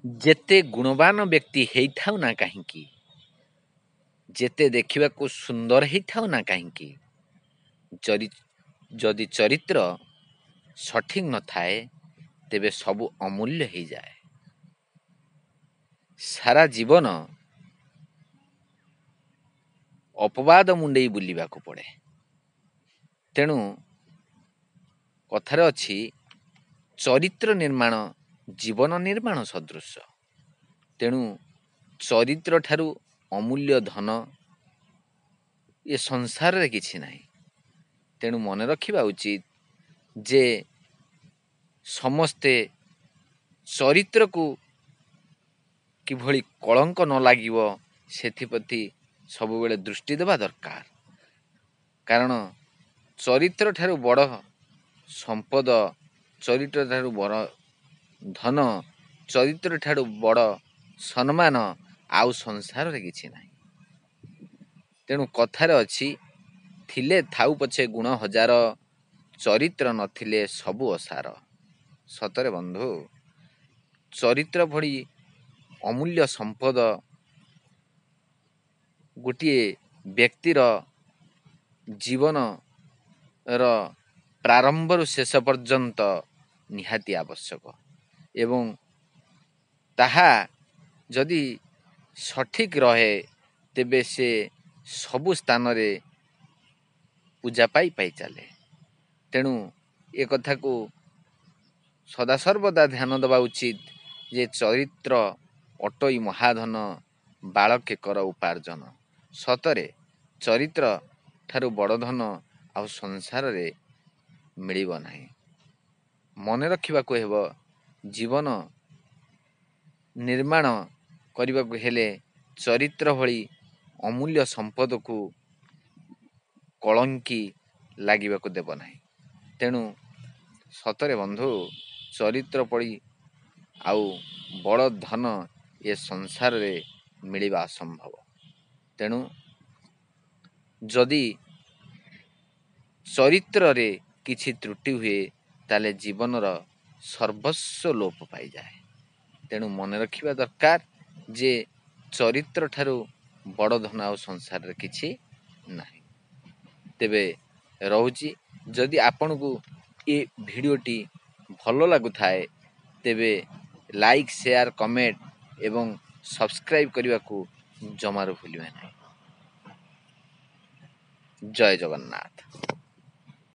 ଯେତେ ଗୁଣବାନ ବ୍ୟକ୍ତି ହେଇଥାଉ ନା କାହିଁକି, ଯେତେ ଦେଖିବାକୁ ସୁନ୍ଦର ହେଇଥାଉ ନା କାହିଁକି, ଯଦି ଚରିତ୍ର ସଠିକ୍ ନଥାଏ ତେବେ ସବୁ ଅମୂଲ୍ୟ ହେଇଯାଏ। ସାରା ଜୀବନ ଅପବାଦ ମୁଣ୍ଡେଇ ବୁଲିବାକୁ ପଡ଼େ। ତେଣୁ କଥାରେ ଅଛି, ଚରିତ୍ର ନିର୍ମାଣ ଜୀବନ ନିର୍ମାଣ ସଦୃଶ। ତେଣୁ ଚରିତ୍ର ଠାରୁ ଅମୂଲ୍ୟ ଧନ ଏ ସଂସାରରେ କିଛି ନାହିଁ। ତେଣୁ ମନେ ରଖିବା ଉଚିତ ଯେ ସମସ୍ତେ ଚରିତ୍ରକୁ କିଭଳି କଳଙ୍କ ନ ଲାଗିବ ସେଥିପ୍ରତି ସବୁବେଳେ ଦୃଷ୍ଟି ଦେବା ଦରକାର। କାରଣ ଚରିତ୍ର ଠାରୁ ବଡ଼ ସମ୍ପଦ, ଚରିତ୍ର ଠାରୁ ବଡ଼ ଧନ, ଚରିତ୍ର ଠାରୁ ବଡ଼ ସମ୍ମାନ ଆଉ ସଂସାରରେ କିଛି ନାହିଁ। ତେଣୁ କଥାରେ ଅଛି, ଥିଲେ ଥାଉ ପଛେ ଗୁଣ ହଜାର, ଚରିତ୍ର ନଥିଲେ ସବୁ ଅସାର। ସତରେ ବନ୍ଧୁ, ଚରିତ୍ର ଭଳି ଅମୂଲ୍ୟ ସମ୍ପଦ ଗୋଟିଏ ବ୍ୟକ୍ତିର ଜୀବନର ପ୍ରାରମ୍ଭରୁ ଶେଷ ପର୍ଯ୍ୟନ୍ତ ନିହାତି ଆବଶ୍ୟକ, ଏବଂ ତାହା ଯଦି ସଠିକ୍ ରହେ ତେବେ ସେ ସବୁ ସ୍ଥାନରେ ପୂଜା ପାଇ ପାଇ ଚାଲେ। ତେଣୁ ଏ କଥାକୁ ସଦାସର୍ବଦା ଧ୍ୟାନ ଦେବା ଉଚିତ ଯେ ଚରିତ୍ର ଅଟଇ ମହାଧନ, ବାଳକେ କର ଉପାର୍ଜନ। ସତରେ ଚରିତ୍ର ଠାରୁ ବଡ଼ ଧନ ଆଉ ସଂସାରରେ ମିଳିବ ନାହିଁ। ମନେ ରଖିବାକୁ ହେବ, ଜୀବନ ନିର୍ମାଣ କରିବାକୁ ହେଲେ ଚରିତ୍ର ଭଳି ଅମୂଲ୍ୟ ସମ୍ପଦକୁ କଳଙ୍କି ଲାଗିବାକୁ ଦେବ ନାହିଁ। ତେଣୁ ସତରେ ବନ୍ଧୁ, ଚରିତ୍ର ପରି ଆଉ ବଡ଼ ଧନ ଏ ସଂସାରରେ ମିଳିବା ଅସମ୍ଭବ। ତେଣୁ ଯଦି ଚରିତ୍ରରେ କିଛି ତ୍ରୁଟି ହୁଏ ତାହେଲେ ଜୀବନର ସର୍ବସ୍ୱ ଲୋପ ପାଇଯାଏ। ତେଣୁ ମନେ ରଖିବା ଦରକାର ଯେ ଚରିତ୍ର ଠାରୁ ବଡ଼ ଧନ ଆଉ ସଂସାରରେ କିଛି ନାହିଁ। ତେବେ ରହୁଛି, ଯଦି ଆପଣଙ୍କୁ ଏ ଭିଡ଼ିଓଟି ଭଲ ଲାଗୁଥାଏ ତେବେ ଲାଇକ୍, ସେୟାର, କମେଣ୍ଟ ଏବଂ ସବସ୍କ୍ରାଇବ୍ କରିବାକୁ ଜମାରୁ ଭୁଲିବେ ନାହିଁ। ଜୟ ଜଗନ୍ନାଥ।